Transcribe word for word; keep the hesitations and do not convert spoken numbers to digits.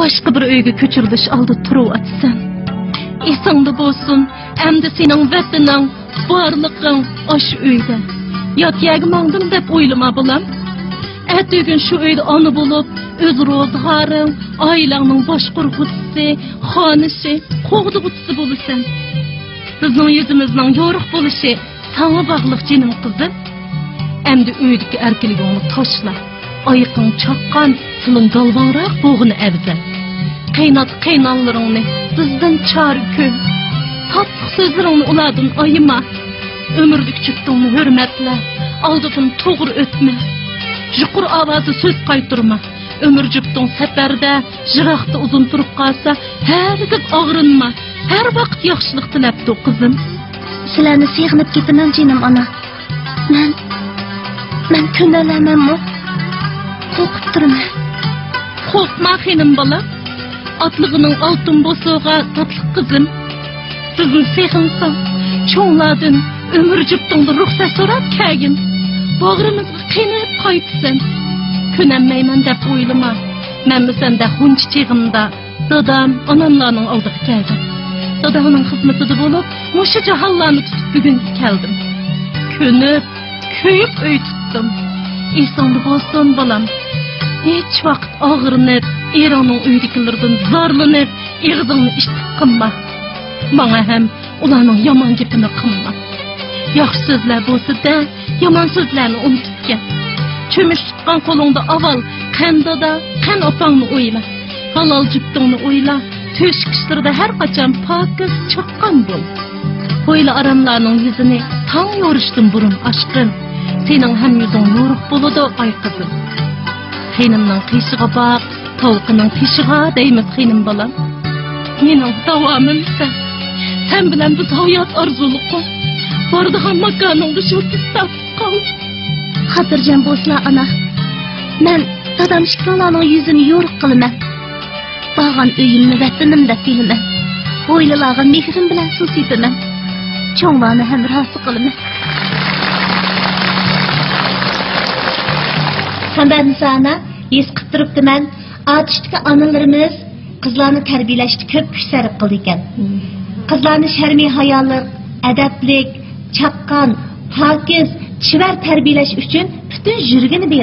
باشقا بىر ئۆيگە كۆچۈرۈلۈش ئالدىدا تۇرۇۋاتىسەن. ئېسىڭدە بولسۇن، ئەمدى سېنىڭ ۋەتىنىڭ، بارلىقىڭ ئاشۇ ئۆيدە. يات يەرگە ماڭدىم دەپ ئويلىما، بالام. ئەتىگۈن شۇ ئۆيدە ئانا بولۇپ، ئۆز روزغارىڭ، ئائىلەڭنىڭ باشقۇرغۇچىسى، خانىشى، قوغدىغۇچىسى بولىسەن. بىزنىڭ يۈزىمىزنىڭ يورۇق بولۇشى ساڭا باغلىق، جېنىم قىزىم. ئەمدى ئۆيدىكى ئەركىنلىكىڭنى تاشلا. ئايىقىڭ چاققان، تىلىڭ گالۋاڭراق بولغىنى ئەۋزەل. قېيىنئاتا قېيىنئانىلىرىڭنى بىزدىن چارە كۆر. تاتلىق سۆزلىرىڭنى ئۇلاردىن ئايىما. ئۆمۈرلۈك جۈپتۈڭنى ھۆرمەتلە. ئالدىدىن توغرا ئۆتمە. يۇقىرى ئاۋازدا سۆز قايتۇرما. ئۆمۈر جۈپتۈڭ سەپەردە، يىراقتا ئۇزۇن تۇرۇپ قالسا، ھەرگىز ئاغرىنما. ھەر ۋاقىت ياخشىلىق تىلەپتۇ، قىزىم. سىلەرنى سېغىنىپ كېتىمەن، جېنىم ئانا. مەن، مەن كۆنەلەيمەنمۇ؟ قورقۇپ تۇرىمەن. قورقما، خېنىم بالا. ئاتلىقىنىڭ ئالتۇن بوسۇغا تاتلىق قىزىم. بىزنى سېغىنساڭ، چوڭلاردىن، ئۆمۈر جۈپتۈڭدىن رۇخسەت سوراپ كەلگىن. باغرىمىزغا قېنىپ قايتىسەن. كۆنەلمەيمەن دەپ ئويلىما. مەنمۇ سەندەك غۇنچە چېغىمدا دادام، ئاناملارنىڭ ئالدىغا كەلدىم. داداڭنىڭ خىزمىتىدە بولۇپ، مۇشۇ جاھانلارنى تۇتۇپ بۈگۈنگە كەلدىم. كۆنۈپ، كۆيۈپ ئۆي تۇتتۇم. ئېسىڭدە بولسۇن، بالام. ھېچ ۋاقىت ئاغرىنىپ، ئېرىڭنىڭ ئۆيدىكىلىرىدىن زارلىنىپ، ئېغىزىڭنى ئىتتىك قىلما. ماڭا ھەم ئۇلارنىڭ يامان گېپىنى قىلما. ياخشى سۆزلەر بولسا دە، يامان سۆزلەرنى ئۇنتۇپ كەت. چۆمۈچ تۇتقان قولۇڭدا ئاۋۋال قېنى دادا، قېنى ئاپاڭنى ئويلا. ھالال جۈپتۈڭنى ئويلا. تۆشۈك ئىشلىرىدا ھەر قاچان پاكىز، چاققان بول. ھويلا ئاراملارنىڭ يۈزىنى تاڭ يورۇشتىن بۇرۇن ئاچقىن. سېنىڭ ھەم يۈزۈڭ يورۇق بولىدۇ، ئاي قىزىم. قېنىمنىڭ قېشىغا باق، تاۋىقىنىڭ تېشىغا دەيمىز، خېنىم بالام. مېنىڭ داۋامىمسەن. سەن بىلەن بىز ھايات ئارزۇلۇقۇم. بارىدىغان ماكانىڭدا يۇلتۇز تارتىپ قالدى. خاتىرجەم بولسىلا، ئانا. مەن دادام ئىككىڭلارنىڭ يۈزىنى يورۇق قىلىمەن. بارغان ئۆيۈمنى ۋەتىنىم دەپ بىلىمەن. ھويلىلارغا مېھرىم بىلەن سۇ سېپىمەن. چوڭلارنى ھەمراھى قىلىمەن. قەمبەرنىسا ئانا، ھېس قىپ تۇرۇپتىمەن، ئاتۇشتىكى ئانىلىرىمىز قىزلارنى تەربىيەلەشتە كۆپ كۈچ سەرپ قىلىدىكەن. قىزلارنى شەرمى ھايالىق، ئەدەپلىك، چاققان، پاكىز، چېۋەر تەربىيەلەش ئۈچۈن پۈتۈن يۈرىكىنى بېرىدۇ.